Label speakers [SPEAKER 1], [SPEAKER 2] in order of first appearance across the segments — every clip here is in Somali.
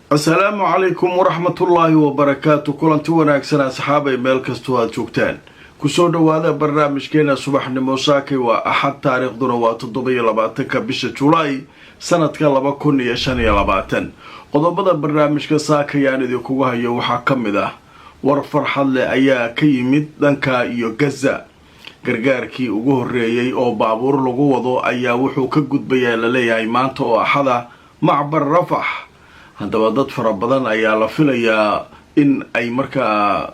[SPEAKER 1] Asalaamu calaykum waraxmatullaahi wabarakaatu. Kulanti wanaagsan, asxaabay, meel kastoo aad joogtaan, kusoo dhowaada barnaamijkeena subaxnimo. Saakay waa Axad, taariikhduna waa 27-ka bisha Julaay, sanadka 2025. Qodobada barnaamijka saakayaan idinkugu hayo waxaa ka mid ah: war farxad leh ayaa ka yimid dhanka iyo Gaza. Gargaarkii ugu horreeyey oo baabuur lagu wado ayaa wuxuu ka gudbayaa, laleeyahay, maanta oo Axada macbar Rafax. Haddaba dad fara badan ayaa la filayaa in ay markaa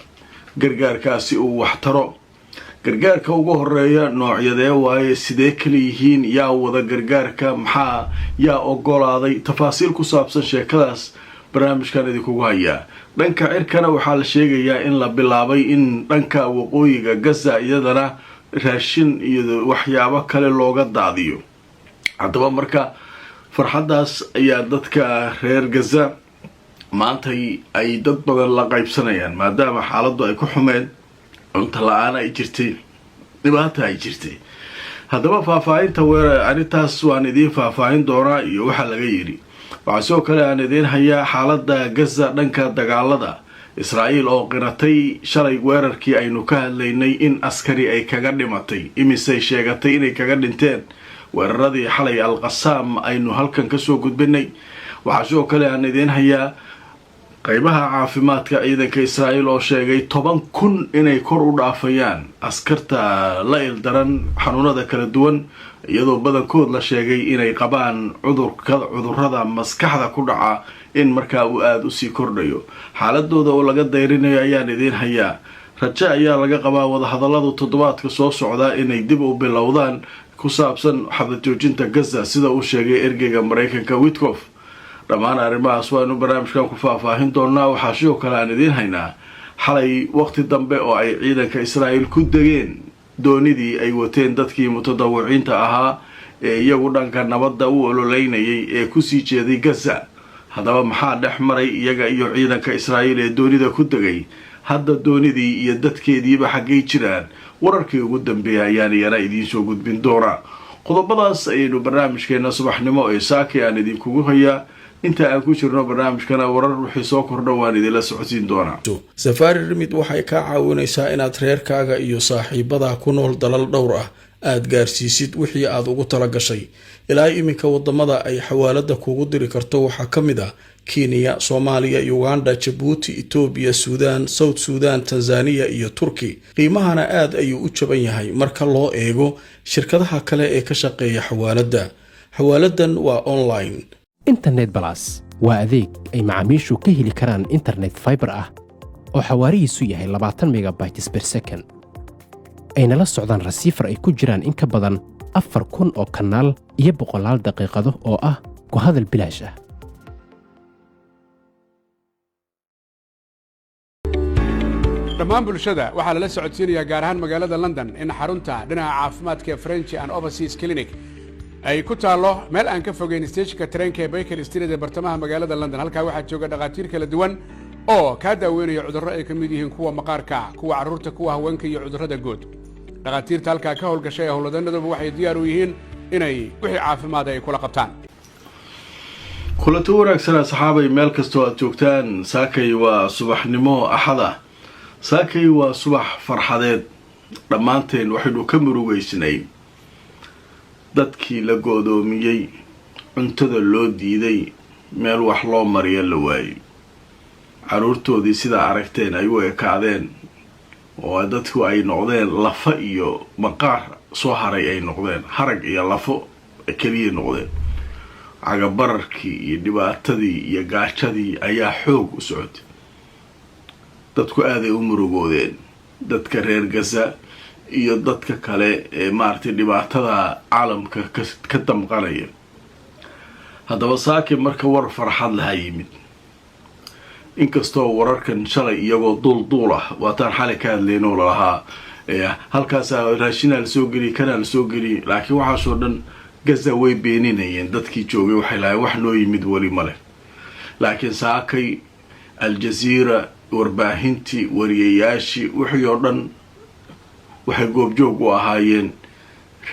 [SPEAKER 1] gargaarkaasi uu waxtaro. Gargaarka ugu horeeya noocyadee waaye? Sidee kala yihiin? Yaa wada gargaarka? Maxaa yaa ogolaaday? Tafaasiil ku saabsan sheekadaas barnaamijkan idinkugu hayaa. Dhanka cirkana waxaa la sheegayaa in la bilaabay in dhanka waqooyiga Gaza iyadana raashin iyo waxyaabo kale looga daadiyo. Haddaba marka farxaddaas ayaa dadka reer Gaza maantay ay dad badan la qaybsanayaan, maadaama xaaladdu ay ku xumeen, cunto la-aan ay jirtay, dhibaata ay jirtay. Haddaba faahfaahinta weer arrintaas waan idiin faahfaahin doonaa iyo waxaa laga yidhi. Waxaa sidoo kale aan idiin hayaa xaaladda Gaza dhanka dagaalada, Israa'iil oo qiratay shalay weerarkii aynu ka hadlaynay in askari ay kaga dhimatay. Imisay sheegatay inay kaga dhinteen weeraradii xalay Alqasaam aynu halkan kasoo gudbinay? Waxaa sidoo kale aan idiin hayaa qeybaha caafimaadka ciidanka Israa'iil oo sheegay 10,000 inay kor u dhaafayaan askarta la ildaran xanuunada kala duwan, iyadoo badankood la sheegay inay qabaan cudurka cudurada maskaxda ku dhaca, in markaa uu aada usii kordhayo. Xaaladooda oo laga dayrinayo ayaan idiin hayaa. Rajo ayaa laga qabaa wadahadaladu toddobaadka soo socdaa inay dib u bilowdaan ku saabsan xabad joojinta Gaza, sida uu sheegay ergeyga Mareykanka Witkoff. Dhammaan arrimahaas waanu barnaamijkan ku faahfaahin doonaa. Waxaa sidoo kale aan idiin haynaa xalay waqti dambe oo ay ciidanka Israa'iil ku degeen doonidii ay wateen dadkii mutadawiciinta ahaa ee iyagu dhanka nabadda u ololeynayay ee kusii jeeday Gaza. Haddaba maxaa dhex maray iyaga iyo ciidanka Israa'iil ee doonida ku degay? Hadda doonidii iyo dadkeediiba xaggay jiraan? Wararkii ugu dambeeyay ayaan iyana idiin soo gudbin doonaa. Qodobadaas ayaynu barnaamijkeena subaxnimo ee saakay aan idinkugu hayaa. Inta aan ku jirno barnaamijkana warar wixii soo kordha waan idinla socodsiin doonaa.
[SPEAKER 2] Safari Remit waxay kaa caawinaysaa inaad reerkaaga iyo saaxiibadaa ku nool dalal dhowr ah aad gaarsiisid wixii aad ugu tala gashay. Ilaa iminka wadamada ay xawaalada kugu diri karto waxaa ka mid ah Kenya, Soomaaliya, Uganda, Jabuuti, Itoobiya, Suudaan, South Suudan, Tanzaniya iyo Turki. Qiimahana aad ayuu u jaban yahay marka loo eego shirkadaha kale ee ka shaqeeya xawaaladda. Xawaaladan waa online.
[SPEAKER 3] Internet Plus waa adeeg ay macaamiishu ka heli karaan internet fiber ah oo xawaarihiisu yahay 20 megabytes per second, ayna la socdaan receiver ay ku jiraan in ka badan 4000 oo kanaal iyo boqolaal daqiiqado oo ah ku hadal bilaash ah.
[SPEAKER 4] Dhammaan bulshada waxaa lala socodsiinayaa, gaar ahaan magaalada London, in xarunta dhinaca caafimaadka ee French and Overseas Clinic ay ku taallo meel aan ka fogeyn steeshinka tareenka ee Baker Street ee bartamaha magaalada London. Halkaa waxaa jooga dhakhaatiir kala duwan oo kaa daaweynaya cudurro ay ka mid yihiin kuwa maqaarka, kuwa carruurta, kuwa haweenka iyo cudurrada guud. Dhakhaatiirta halkaa ka howlgashay ee howlwadanaduba waxay diyaar u yihiin inay wixii caafimaad ay kula qabtaan.
[SPEAKER 1] Kulanti wanaagsan, asxaabay, meel kastoo aad joogtaan. Saakay waa subaxnimo Axada. Saakay waa subax farxadeed. Dhammaanteen waxaynu ka murugeysnay dadkii la go'doomiyey, cuntada loo diiday, meel wax loo mariyo la waayey, caruurtoodii sidaa aragteen ay u ekaadeen oo dadku ay noqdeen lafa iyo maqaar soo haray, ay noqdeen harag iyo lafo keliya noqdeen. Cagabararkii iyo dhibaatadii iyo gaajadii ayaa xoog u socotay. Dadku aaday u murugoodeen, dadka reer Gaza iyo dadka kale ee maaragtay dhibaatada caalamka ka damqanaya. Haddaba saaki marka war farxad laha yimid, inkastoo wararkan shalay iyagoo duul duul ah waataan xalay ka hadlaynoo lalahaa halkaasaa raashinaa lasoo geliyay, kanaa lasoo geliyay, laakiin waxaasoo dhan Gaza way beeninayeen. Dadkii joogay waxay lahayn wax noo yimid weli male. Laakiin saakay Aljaziira, warbaahintii, wariyayaashii, wixii oo dhan waxay goobjoog u ahaayeen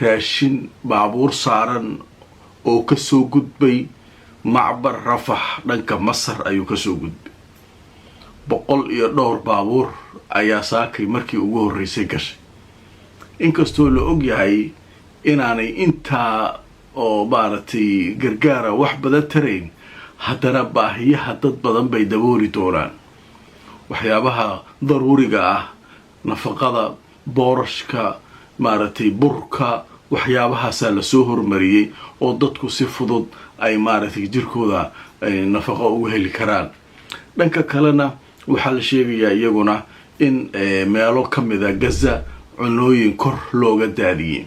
[SPEAKER 1] raashin baabuur saaran oo kasoo gudbay Macbar Rafax dhanka Masar ayuu kasoo gudbay. Boqol iyo dhowr baabuur ayaa saakay markii ugu horreysay gashay, inkastoo la og yahay inaanay intaa oo maaragtay gargaara wax badan tarayn, haddana baahiyaha dad badan bay dabooli doonaan. Waxyaabaha daruuriga ah, nafaqada, boorashka, maaragtay burka, waxyaabahaasaa lasoo hormariyey oo dadku si fudud ay maaragtay jirkooda ay nafaqo ugu heli karaan. Dhanka kalena waxaa la sheegayaa iyaguna in meelo ka mida Gaza cunooyin kor looga daadiyey.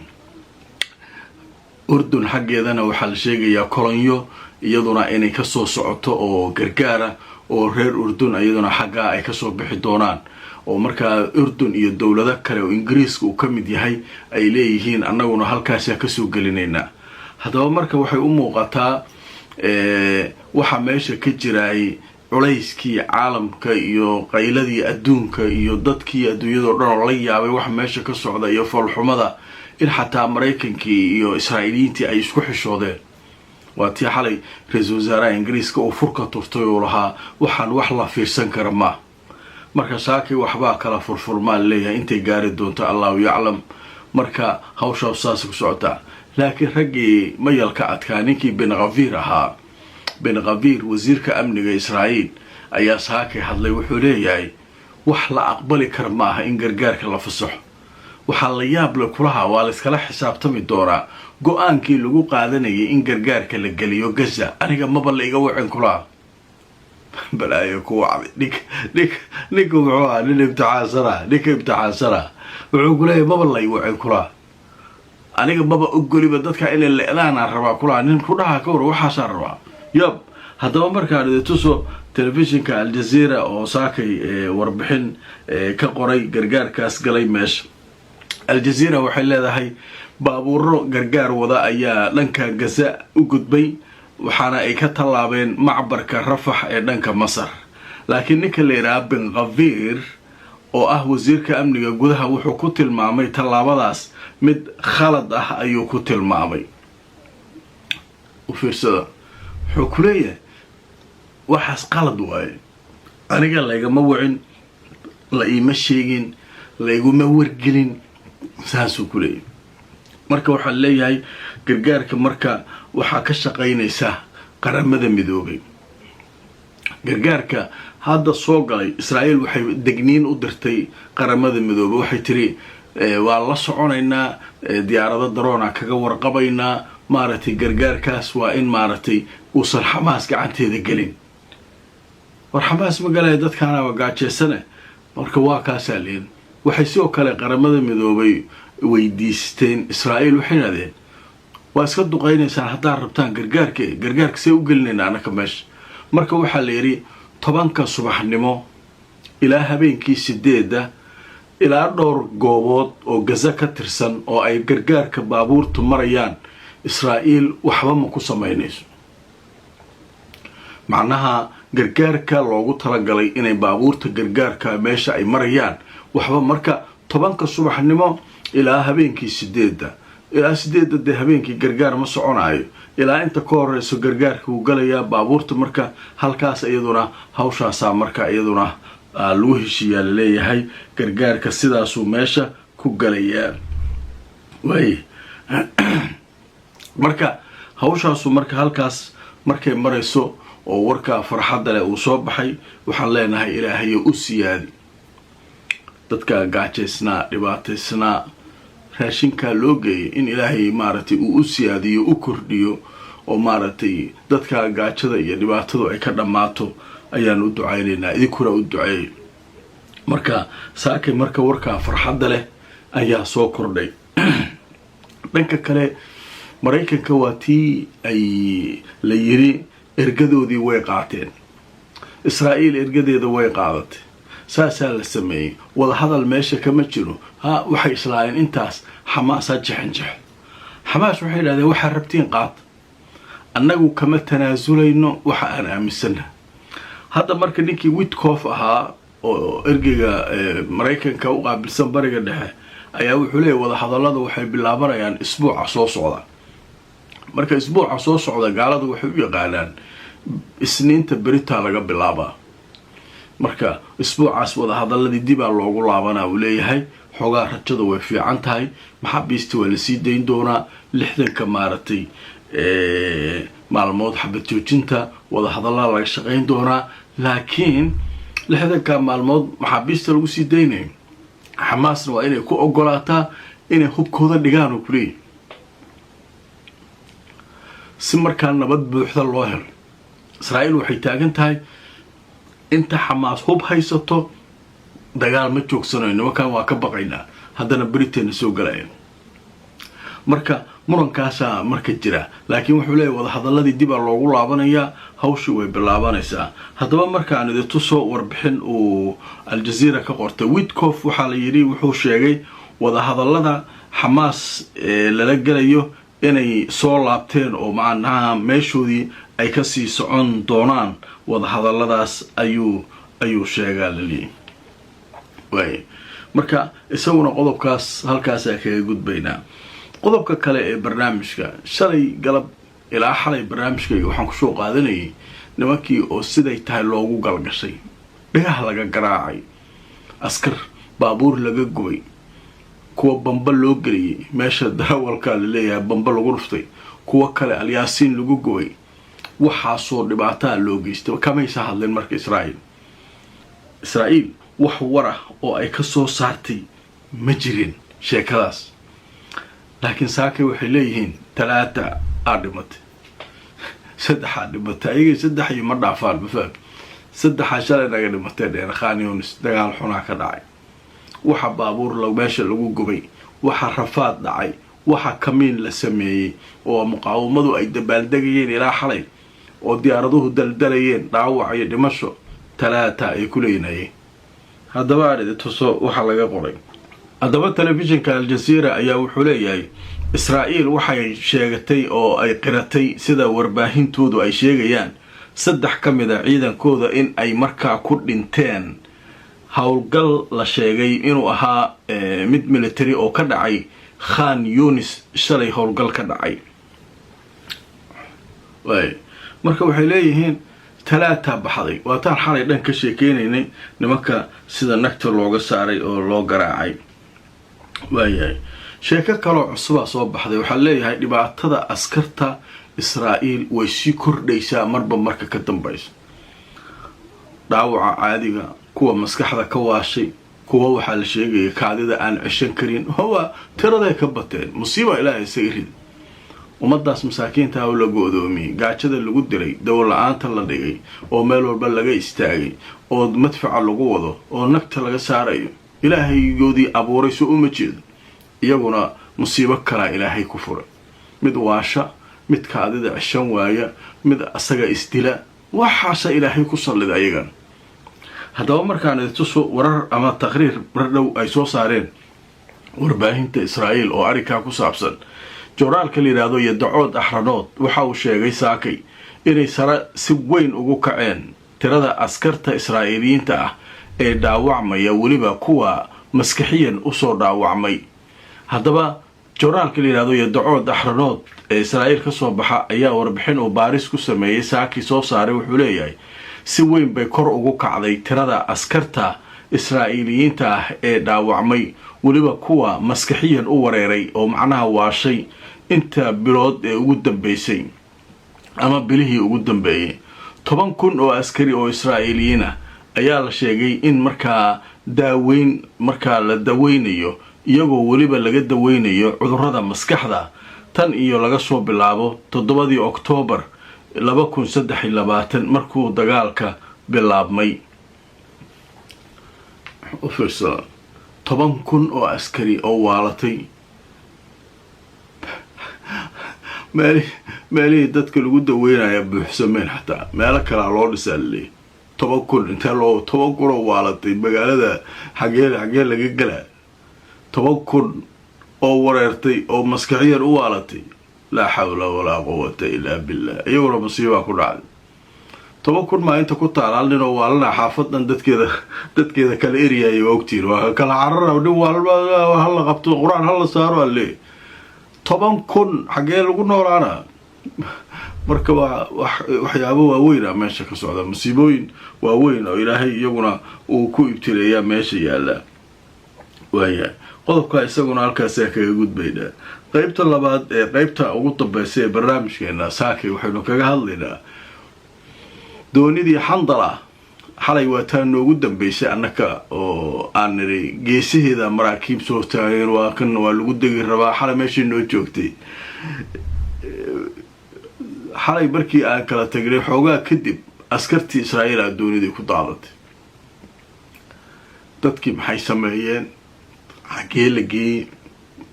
[SPEAKER 1] Urdun xaggeedana waxaa la sheegayaa kolonyo iyaduna inay kasoo socoto oo gargaara oo reer Urdun iyaduna xaggaa ay kasoo bixi doonaan, oo markaa Urdun iyo dowlado kale oo Ingiriiska uu ka mid yahay ay leeyihiin annaguna halkaasaa kasoo gelinaynaa. Haddaba marka waxay u muuqataa waxa meesha ka jiraay culayskii caalamka iyo qayladii adduunka iyo dadkii adduunyadao dhan oo la yaabay waxa meesha ka socda iyo foolxumada, in xataa Maraykankii iyo Israa'iiliyiintii ay isku xishoodeen. Waa tii xalay ra-iisul wasaaraha Ingiriiska uu furka turtay oo lahaa waxaan wax la fiirsan kara maa. Marka saakii waxbaa kala furfurmaa leeyahay, intay gaari doonto Allahu yaclam. Marka hawshaas saas ku socotaa, laakiin raggii mayalka adkaa, ninkii Ben Khafiir ahaa, Ben Khafiir wasiirka amniga Israa'iil ayaa saakay hadlay. Wuxuu leeyahay wax la aqbali kara ma aha in gargaarka la fasaxo. Waxaa la yaab le kulaha waa la iskala xisaabtami doonaa go-aankii lagu qaadanayay in gargaarka la geliyo Gaza. Aniga maba la iga wacin kulaha. Balaayo ku wacday. Nink ninka muxuu ahaa? Nin imtixaansana, ninka imtixaansana wuxuu ku leeyahay maba la i wacin kulaha, aniga maba ogoliba dadka inay le-daanaan rabaa kulaha. Nin ku dhaha ka war waxaasaan rabaa yab. Haddaba markaan idi tuso telefishinka Aljazeera oo saakay warbixin ka qoray gargaarkaas galay meesha. Aljazeera waxay leedahay baabuuro gargaar wada ayaa dhanka Gaza u gudbay, waxaana ay ka tallaabeen macbarka Rafax ee dhanka Masar. Laakiin ninka la yidhaha Ben Khafiir oo ah wasiirka amniga gudaha wuxuu ku tilmaamay tallaabadaas mid khalad ah ayuu ku tilmaamay. U fiirsada, wuxuu ku leeyahay waxaas qalad waaye, aniga laygama wicin, la iima sheegin, layguma wargelin, saasuu ku leeyahay. Marka waxaa leeyahay gargaarka marka waxaa ka shaqaynaysa Qaramada Midoobay. Gargaarka hadda soo galay, Israa'iil waxay degniin u dirtay Qaramada Midoobay. Waxay tiri waa la soconaynaa, diyaarado daroona kaga warqabaynaa, maaragtay gargaarkaas waa in maaragtay uusan Xamaas gacanteeda gelin. War Xamaas ma galaya, dadkaanaba gaajeysane. Marka waa kaasaa leeyin. Waxay sidoo kale Qaramada Midoobay weydiisteen Israa'iil, waxay yidhahdeen waa iska duqaynaysaan haddaad rabtaan gargaarka, gargaarka see u gelinayna annaka meesha? Marka waxaa la yidhi 10-ka subaxnimo ilaa habeenkii 8-da ilaa dhowr goobood oo Gaza ka tirsan oo ay gargaarka baabuurtu marayaan Israa'iil waxba ma ku samaynayso. Macnaha gargaarka loogu talagalay inay baabuurta gargaarka meesha ay marayaan waxba. Marka 10-ka subaxnimo ilaa habeenkii 8-da, ilaa 8-da dee habeenkii gargaar ma soconaayo, ilaa inta ka horeyso gargaarka wuu galayaa baabuurta. Marka halkaas iyaduna hawshaasaa marka iyaduna lagu heshiiyaa laleeyahay, gargaarka sidaasuu meesha ku galayaa waay. Marka hawshaasu marka halkaas markay marayso oo warkaa farxadda leh uu soo baxay, waxaan leenahay Ilaahayo u siyaadi dadka gaajaysnaa, dhibaataysnaa, raashinkaa loo geeyay, in Ilaahay maaragtay uu u siyaadiyo, u kordhiyo, oo maaragtay dadka gaajada iyo dhibaatadu ay ka dhammaato ayaan u ducaynaynaa. Idinkuna u duceeyay. Marka saakay marka warkaa farxadda leh ayaa soo kordhay. Dhanka kale, Maraykanka waa tii ay la yiri ergadoodii way qaateen, Israa'iil ergadeeda way qaadatay, saasaa la sameeyey, wadahadal meesha kama jiro. Ha waxay islaayeen intaas Xamaas ha jexanjexo. Xamaas waxay yidhahdeen waxaa rabtiin qaata, annagu kama tanaasulayno waxa aan aaminsannaha. Hadda marka ninkii Witkoff ahaa oo ergeyga Maraykanka u qaabilsan Bariga Dhexe ayaa wuxuu leeyahy wadahadallada waxay bilaabanayaan isbuuca soo socda. Marka isbuuca soo socda gaaladu waxay u yaqaanaan Isniinta beritaa laga bilaabaa. Marka isbuucaas wadahadaladii dibaa loogu laabanaa, uu leeyahay. Xoogaa rajada way fiican tahay, maxaabiista waa lasii dayn doonaa, 60-ka maaragtay maalmood xabad joojinta wadahadallaa laga shaqayn doonaa. Laakiin 60-ka maalmood maxaabiista lagu sii daynayo, Xamaasna waa inay ku ogolaataa inay hubkooda dhigaan, oo kuleeyahy, si markaa nabad buuxda loo helo. Israa'iil waxay taagan tahay inta Xamaas hub haysato dagaal ma joogsanayo, nimankan waa ka baqaynaa, haddana Britain soo galaya. Marka murankaasaa marka jira, laakiin wuxuu leeyahy wadahadaladii dibaa loogu laabanayaa, hawshii way bilaabanaysaa. Haddaba markaan idi tuso warbixin uu Aljaziira ka qortay. Witkoff waxaa la yidhi wuxuu sheegay wadahadalada Xamaas lala gelayo inay soo laabteen oo macnaha meeshoodii ay kasii socon doonaan wadahadaladaas ayuu sheegaa laleeyahy. Waay, marka isaguna qodobkaas halkaasaa kaga gudbaynaa. Qodobka kale ee barnaamijka, shalay galab ilaa xalay barnaamijkayga waxaan kusoo qaadanayay nimankii oo siday tahay loogu galgashay, dhagaha laga garaacay, askar baabuur laga gubay, kuwa bamba loo geliyey, meesha darawalkaa laleeyahay bamba lagu dhuftay, kuwo kale Alyaasiin lagu gubay, waxaasoo dhibaataa loo geystay. Kamaysa hadlin marka Israa'iil. Israa'iil wax war ah oo ay ka soo saartay ma jirin sheekadaas, laakiin saakay waxay leeyihiin talaata aa dhimatay, saddexaa dhimatay. Ayagay saddex iyo ma dhaafaan, mafahm? Saddexaa shalay naga dhimatay dheer. Khan Yunis dagaal xunaa ka dhacay, waxa baabuur meesha lagu gubay, waxa rafaad dhacay, waxa kamiin la sameeyey oo muqaawamadu ay dabaaldegayeen ilaa xalay oo diyaaraduhu daldalayeen, dhaawac iyo dhimasho talaata ay ku leynayeen. Haddaba aan idi tuso waxa laga qoray. Haddaba telefishinka Aljaziira ayaa wuxuu leeyahay Israa'iil waxay sheegatay oo ay qiratay, sida warbaahintoodu ay sheegayaan, saddex ka mid a ciidankooda in ay markaa ku dhinteen howlgal la sheegay inuu ahaa mid military oo ka dhacay Khan Yunis shalay, howlgal ka dhacay. Waay, marka waxay leeyihiin talaataa baxday. Waataan xalay dhan ka sheekeynaynay nimanka sida nagta looga saaray oo loo garaacay. Waayahay, sheeko kaloo cusubaa soo baxday. Waxaa leeyahay dhibaatada askarta Israa'iil way sii kordhaysaa marba marka ka dambaysa. Dhaawaca caadiga, kuwa maskaxda ka waashay, kuwa waxaa la sheegaya kaadida aan ceshan karin, hawa tiraday ka bateen. Musiiba Ilaahay isaga rid ummadaas masaakiinta oo la go-doomiyey, gaajada lagu dilay, dawo la-aanta la dhigay, oo meel walba laga istaagay, oo madfaca lagu wado, oo nagta laga saarayo. Ilaahaygoodii abuuray soo uma jeedo, iyaguna musiibo kalaa Ilaahay ku furay: mid waasha, mid kaadida ceshan waaya, mid asaga isdila. Waxaasa Ilaahay ku sallida ayagan. Haddaba markaan idituso warar ama taqriir mar dhow ay soo saareen warbaahinta Israa'iil oo arrinkaa ku saabsan. Joornaalka la yidhaahdo Yediot Ahronot waxa uu sheegay saakay inay sare si weyn ugu kaceen tirada askarta Israa'iiliyiinta ah ee dhaawacmaya, weliba kuwa maskaxiyan usoo dhaawacmay. Haddaba joornaalka la yidhahdo Yediot Ahronot ee Israa'iil ka soo baxa ayaa warbixin uu baaris ku sameeyey saakii soo saaray. Wuxuu leeyahay si weyn bay kor ugu kacday tirada askarta Israa'iiliyiinta ah ee dhaawacmay, weliba kuwa maskaxiyan u wareeray oo macnaha waashay, inta bilood ee ugu dambeysay ama bilihii ugu dambeeyey. 10,000 oo askari oo Israa'iiliyiin ah ayaa la sheegay in markaa daaweyn markaa la daweynayo, iyagoo weliba laga daweynayo cudurrada maskaxda, tan iyo laga soo bilaabo 7-dii Oktoobar 2023 markuu dagaalka bilaabmay. U fiirsada, 10,000 oo askari oo waalatay. Meelihii dadka lagu daweynaya buuxsameen, xataa meelo kalaa loo dhisaa laleeyahy. 10,000 intee loo, 10,000 oo waalatay magaalada xagee laga gelaa? 10,000 oo wareertay oo maskaxiyan u waalatay, laa xawla walaa quwata illaa billah. Iyaguna masiibaa ku dhacday. 10,000 maa inta ku taal, hal nin oo waalana xaafad dhan dadkeeda kala eryaaya. Waa ogtiin, waa kala carara. Nin waalal hala qabto, Qur-aan hala saaro alle. 10,000 xaggee lagu noolaana? Marka waa waxyaabo waaweyn a meesha ka socda, masiibooyin waaweyn oo Ilaahay iyaguna uu ku ibtileeyaa meesha yaalla. Waayahay, qodobkaa isaguna halkaasaa kaga gudbaynaa. Qeybta labaad ee qeybta ugu dambeysa ee barnaamijkeena saakay waxaynu kaga hadlaynaa doonidii Xandala. Xalay waa taa noogu dambeysay annaka oo aan niri geesaheeda maraakiib soo taageen, waa kan waa lagu degi rabaa. Xalay meeshay noo joogtay, xalay markii aan kala tagnay xoogaa kadib, askartii Israa'iil aa doonidii ku daadatay. Dadkii maxay sameeyeen? Xaggee la geeyey?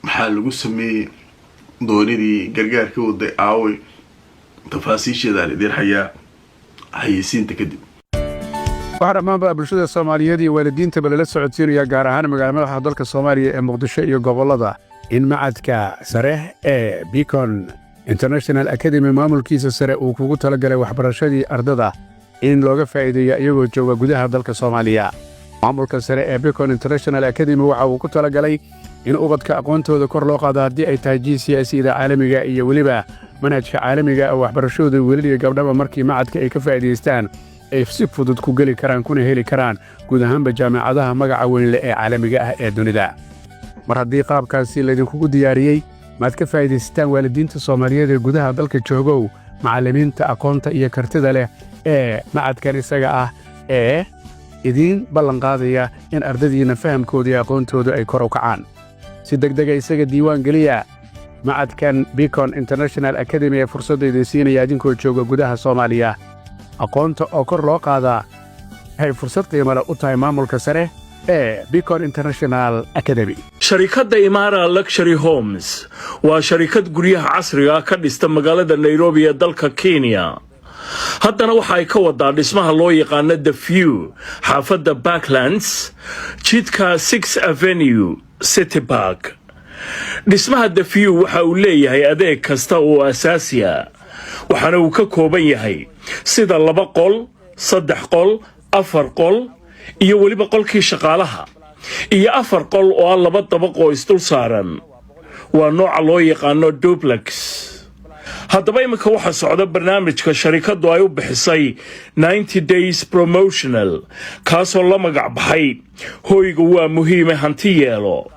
[SPEAKER 1] Maxaa lagu sameeyey? Doonidii gargaarka waday aaway? Tafaasiisheedaan idiin hayaa xayeysiinta kadib.
[SPEAKER 4] Waxaa dhammaanba bulshada Soomaaliyeed iyo waalidiintaba lala socodsiinaya, gaar ahaan magaala madaxa dalka Soomaaliya ee Muqdisho iyo gobollada, in macadka sare ee Beacon International Academy maamulkiisa sare uu kugu talagalay waxbarashadii ardada in looga faa'iideeyo iyagoo jooga gudaha dalka Soomaaliya. Maamulka sare ee Beacon International Academy waxa uu ku talagalay in ubadka aqoontooda kor loo qaado, haddii ay tahay GCSE da caalamiga iyo weliba manhajka caalamiga oo waxbarashadooda wiilal iyo gabdhaba markii macadka ay ka faa'iidaystaan ay si fudud ku geli karaan kuna heli karaan guud ahaanba jaamacadaha magaca weynle ee caalamiga ah ee dunida. Mar haddii qaabkaasi laydinkugu diyaariyey, maad ka faa'iidaysataan, waalidiinta Soomaaliyeed ee gudaha dalka joogow, macallimiinta aqoonta iyo kartida leh ee macadkan isaga ah ee idiin ballanqaadaya in ardadiinna fahamkooda iyo aqoontoodu ay kor u kacaan. Si degdega isaga diiwaan geliya macadkan Beacon International Academy ee fursadda idin siinaya idinkoo jooga gudaha Soomaaliya. Aqoonta oo kor loo qaadaa waxay fursad qiimale u tahay maamulka sare ee Beacon International Academy.
[SPEAKER 5] Sharikadda Imaara Luxury Homes waa sharikad guryaha casriga ka dhista magaalada Nairobi ee dalka Kenya. Haddana waxa ay ka wadaa dhismaha loo yaqaano The View, xaafadda Parklands, jidka 6 Avenue, City Park. Dhismaha The View waxa uu leeyahay adeeg kasta oo asaasi ah, waxaana uu ka kooban yahay sida laba qol, saddex qol, afar qol iyo weliba qolkii shaqaalaha iyo afar qol oo ah laba dabaq oo isdul saaran. Waa nooca loo yaqaano duplex. Haddaba iminka waxaa socda barnaamijka sharikaddu ay u bixisay 90 days promotional, kaasoo la magac baxay "Hoyga waa muhiime hanti yeelo".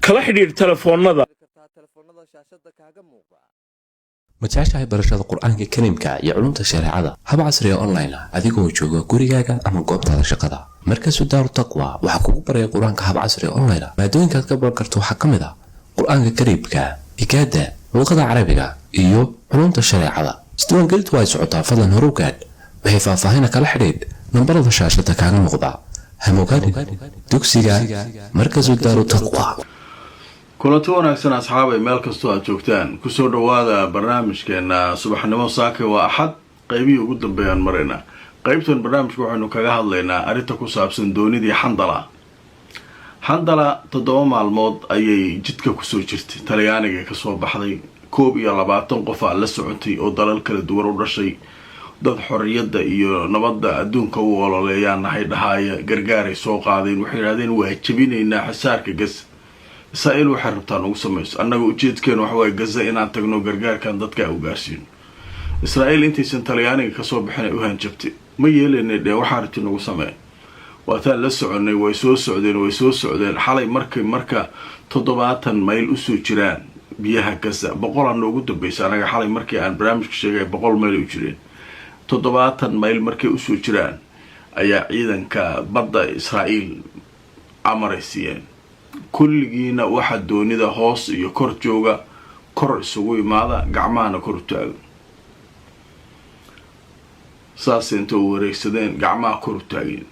[SPEAKER 5] Kala xidhiidh telefoonnada.
[SPEAKER 6] Ma jeceshahay barashada Qur-aanka Kariimka iyo culumta shareecada hab casriga online ah, adigoo jooga gurigaaga ama goobtaada shaqada? Markasu Daaru Taqwa waxaa kugu baraya Qur-aanka hab casriga online ah. Maadooyinkaad ka baran karto waxaa ka mid ah Qur-aanka Kariimka, higaada, luqada Carabiga iyo culumta shareecada. Isdiiwaangelintu ay socotaa, fadlan horugaadh. Waxay faahfaahina kala xidhiidh nambarada shaashada kaaga muuqda. Hamogaadhin dugsiga Markasu Daaru Taqwa.
[SPEAKER 1] Kulanti wanaagsan, asxaabay, meel kastoo aad joogtaan, kusoo dhawaada barnaamijkeena subaxnimo. Saaka waa Axad, qeybihii ugu dambeeyaan maraynaa. Qeybtan barnaamijka waxaynu kaga hadlaynaa arrinta ku saabsan doonidii Xandala. Xandala 7 maalmood ayay jidka kusoo jirtay, Talyaaniga kasoo baxday. 21 qof aa la socotay oo dalal kala duwan u dhashay, dad xorriyadda iyo nabadda adduunka u ololeeyaan nahay dhahaaya. Gargaaray soo qaadeen. Waxay yidhahdeen, "Waa jebinaynaa xisaarka Gaza. Israa'iil waxay rabtaa nagu samayso, annaga ujeedkeenu waxa waaye Gaza inaan tagno, gargaarkan dadka u gaarsiino." Israa'iil intaysan Talyaaniga kasoo bixin ay u hanjabtay, "Ma yeelaynay," dhee, "waxaa rabti nagu samee." Waataan la soconay. Way soo socdeen, way soo socdeen. Xalay markay marka 70 mayl usoo jiraan biyaha Gaza, 100 aa noogu dambaysa anaga xalay markii aan barnaamijka sheegay, 100 mayl u jireen, 70 mayl markay usoo jiraan ayaa ciidanka badda Israa'iil amaray siiyeen: "Kulligiina waxaa doonida hoos iyo kor jooga, kor isugu imaada, gacmahana kor u taaga." Saas inta u wareegsadeen, gacmaha kor u taageen.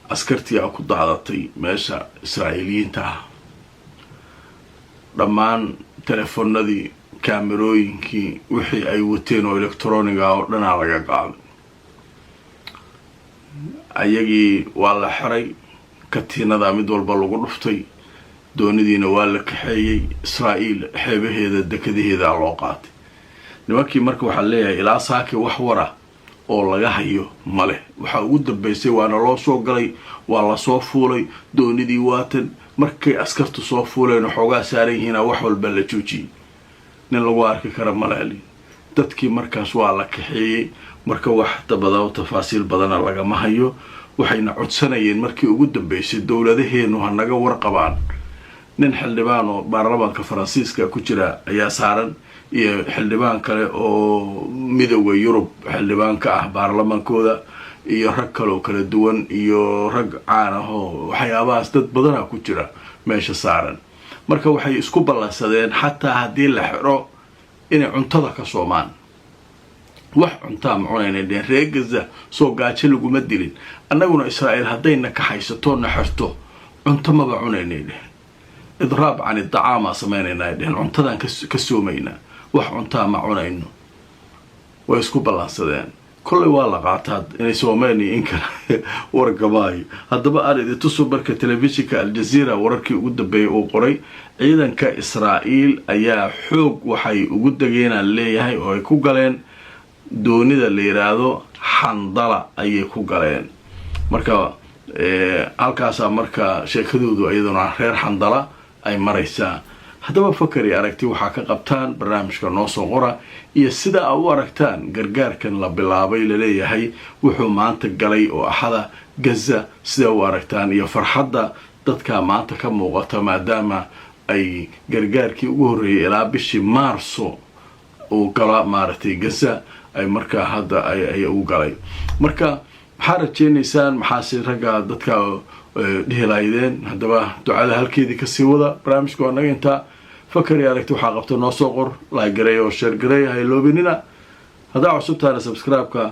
[SPEAKER 1] Askartii aa ku daadatay meesha Israa'iiliyiinta ah. Dhammaan telefoonadii, kaamerooyinkii, wixii ay wateen oo electroniga oo dhanaa laga qaaday. Ayagii waa la xiray, katiinada mid walba lagu dhuftay, doonidiina waa la kaxeeyey. Israa'iil xeebaheeda, dekadaheeda loo qaatay nimankii. Marka waxaa leeyahay ilaa saaki wax wara oo laga hayo maleh. Waxaa ugu dambeysay, waana loo soo galay, waa lasoo fuulay doonidii, waatan markay askartu soo fuuleen, xoogaa saaran yihiina wax walba la joojiyey. Nin lagu arki kara maleli. Dadkii markaas waa la kaxeeyey. Marka wax dabada tafaasiil badana lagama hayo. Waxayna codsanayeen markii ugu dambeysay dowladaheenu ha naga warqabaan. Nin xildhibaan oo baarlamaanka Faransiiska ku jira ayaa saaran, iyo xildhibaan kale oo Midowda Yurub xildhibaan ka ah baarlamaankooda, iyo rag kaleoo kala duwan, iyo rag caan ah oo waxyaabahaas dad badana ku jira meesha saaran. Marka waxay isku ballansadeen xataa haddii la xiro inay cuntada ka soomaan. Wax cuntaa ma cunayna dheen. Reer Gaza soo gaajo laguma dilin, annaguna Israa'iil haddayna kaxaysato na xirto cunto maba cunaynay dhehen. إضراب عن الطعام aa samaynaynaa dhehen, cuntadaan ka soomaynaa, wax cuntaa ma cunayno. Way isku ballansadeen. Kollay waa la qaataa inay soomeen iyo in kale wargamaayo. Haddaba aan idin tuso marka telefishinka Aljazeera wararkii ugu dambeeyay uu qoray. Ciidanka Israa'iil ayaa xoog waxay ugu degeenaan leeyahay oo ay ku galeen doonida la yidhaahdo Xandala ayay ku galeen. Marka halkaasaa marka sheekadoodu iyaduna reer Xandala ay maraysaa. Haddaba fakari aragti waxaa ka qabtaan barnaamijka noo soo qora, iyo sida a u aragtaan gargaarkan la bilaabay laleeyahay wuxuu maanta galay oo Axada Gaza. Sida u aragtaan iyo farxadda dadka maanta ka muuqata, maadaama ay gargaarkii ugu horreeyay ilaa bishii Maarso uu gala maaragtay Gaza ay markaa hadda ay u galay. Marka maxaa rajeynaysaan? Maxaase ragga dadka dhihi lahaydeen? Haddaba ducada halkeedii kasii wada. Barnaamijka waa naga intaa. Fakari aragti waxaa qabta noo soo qor, like gareey oo share gareey ha iloobinina. Haddaa cusubtaana subscribe-ka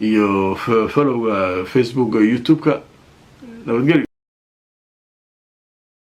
[SPEAKER 1] iyo followga Facebooka iyo YouTube-ka. Nabadgelyo.